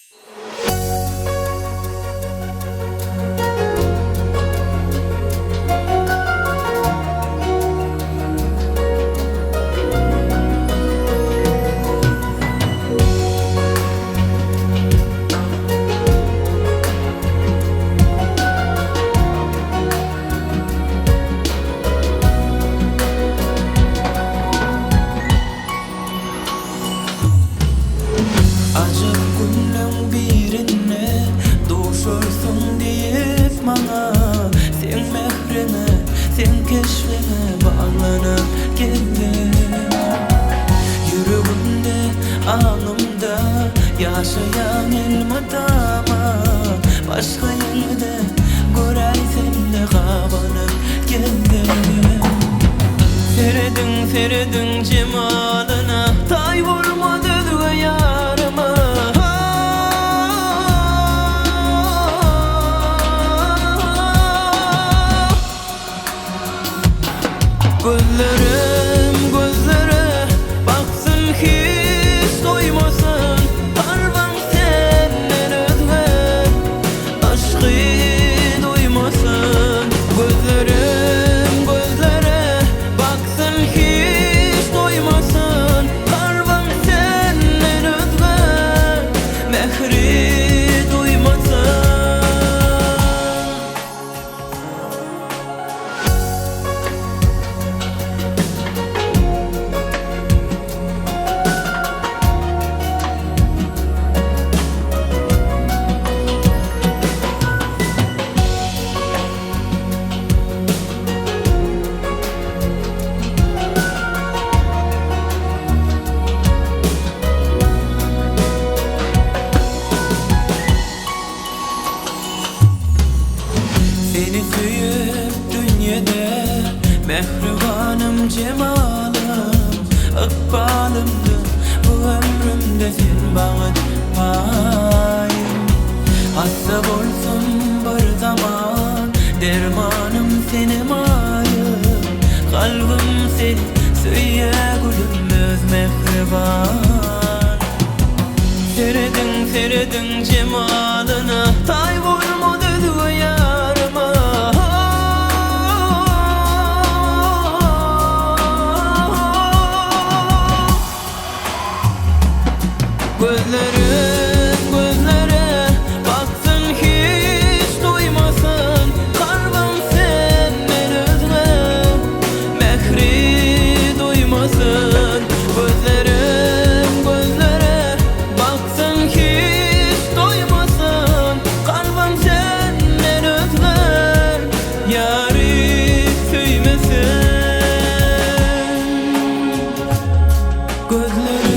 Ajap günleň birinde duşarsyň diýip maňa Seň mähriňe, seň keşbiňe baglanyp gezdim. Ýüregimde, aňymda ýaşaýaň elmydama Başga ýerde göräýsemde gabanyp gezdim. Serediň, serediň jemalyna, Taý bolmaz özge ýaryma. Gözlerim gözlere baksyn hiç doýmasyn Kalbym senden özge aşky duýmasyn Gözlerim gözlere baksyn hiç doýmasyn Kalbym senden özge mähri duýmasyn. Seni söýüp dünýede mähribanym jemalym Ykbalymda bu ömrümde sen bagyt paýym Hassa bolsam bir zaman dermanym sene maýyl Kalbym seni söýýä gülüm öz mähriban Serediň, serediň jemalyna, Taý bolmaz özge ýaryma. Gözlerim gözlere baksyn hiç doýmasyn, Kalbym senden özge mähri duýmasyn. Gözlerim gözlere baksyn hiç doýmasyn, Kalbym senden özge ýary söýmesin. Gözlerim.